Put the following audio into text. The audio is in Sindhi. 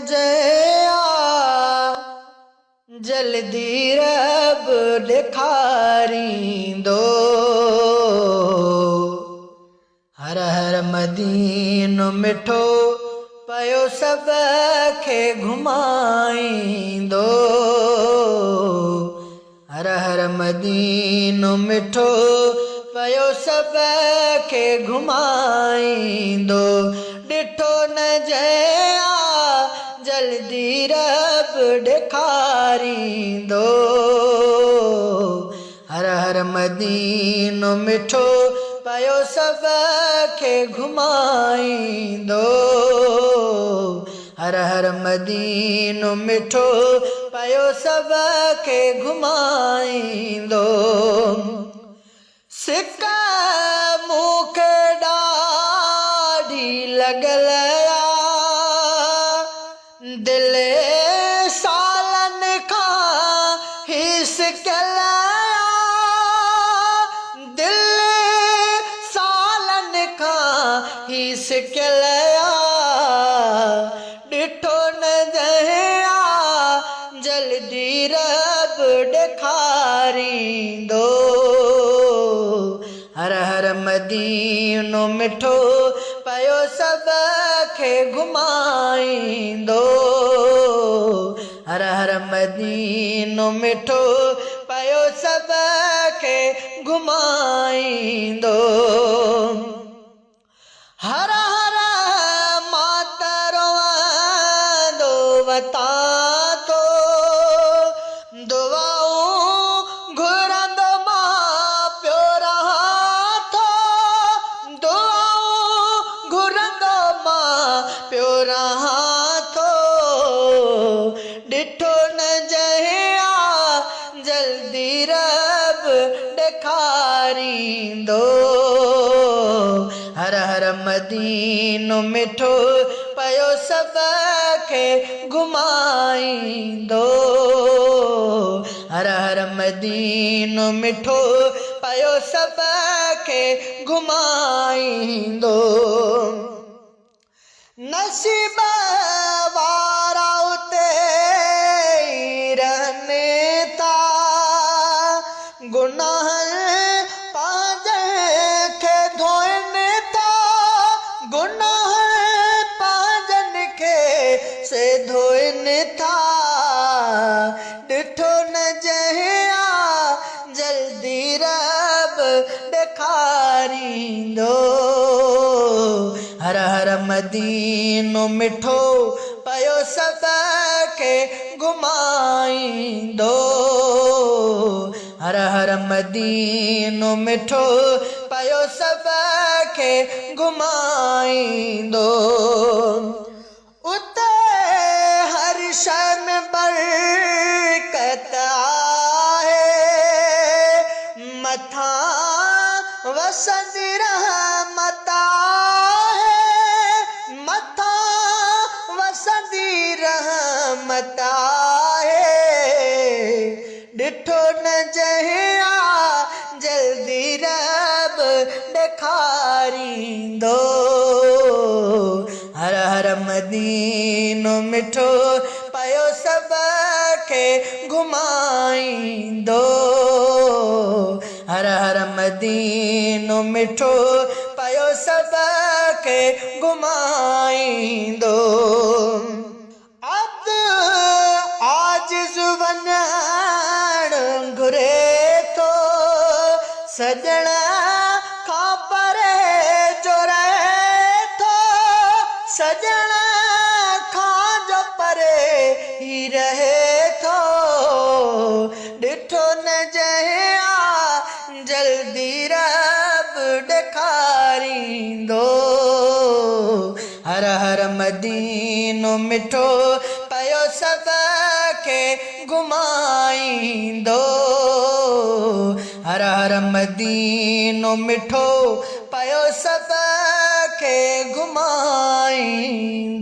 جيا جلدي رب ڏيکاريندو. هر هر مدينو مٺو پيو سڀ کي گهمائيندو. هر هر مدينو مٺو پيو سڀ کي گهمائيندو. ڏٺو نه جنهن آ جلدي رب ڏيکاريندو. هر هر مدينو مٺو پيو سڀ کي گهمائيندو. هر هر مدينو مٺو پيو سڀ کي گهمائيندو. سڪ مون کي ڏاڍي لڳل آ دل سالن کان هي سڪل آ دل سالن کان هي سڪل آ ڏٺو نه جنهن آ جلدي رب ڏيکاريندو. هر هر مدينو مٺو پيو سڀ کي گهمائيندو. هر هر مدينو مٺو پيو سڀ کي گهمائيندو. هر هر مان ته روئندو وتان ٿو، دعائون گهرندو مان پيو رهان ٿو، دعائون گهرندو مان پيو رهان ٿو، ڏٺو نه جنهن آ جلدي رب ڏيکاريندو. هر هر مدينو مٺو پيو سڀ کي گهمائيندو. هر هر مدينو مٺو پيو سڀ کي گهمائيندو. نصيب وارا اتي ئي رهن ٿا، گناهن پنهنجن کي ڌوئن ٿا، گناهن پنهنجن کي سي ڌوئن ٿا، ڏٺو نه جنهن آ جلدي رب ڏيکاريندو. هر هر مدينو مٺو پيو سڀ کي گهمائيندو. هر هر مدينو مٺو پيو سڀ کي گهمائيندو. اتي هر شيء ۾ برڪت آهي، مٿان وسندي رحمت آهي، مٿان وسندي رحمت آهي، ڏٺو نه جنهن آ جلدي رب ڏيکاريندو. هر هر مدينو مٺو پيو سڀ کي گهمائيندو. هر هر مدينو مٺو پيو سڀ کي گهمائيندو. عبد عاجز وڃڻ گهري ٿو، سڄڻ کان پري جو رهي ٿو، سڄڻ کان جو پري هي رهي ٿو، ڏٺو نه جنهن آ جلدي رب ڏيکاريندو. هر هر مدينو مٺو پيو سڀ کي گهمائيندو. هر هر مدينو مٺو پيو سڀ کي گهمائيندو.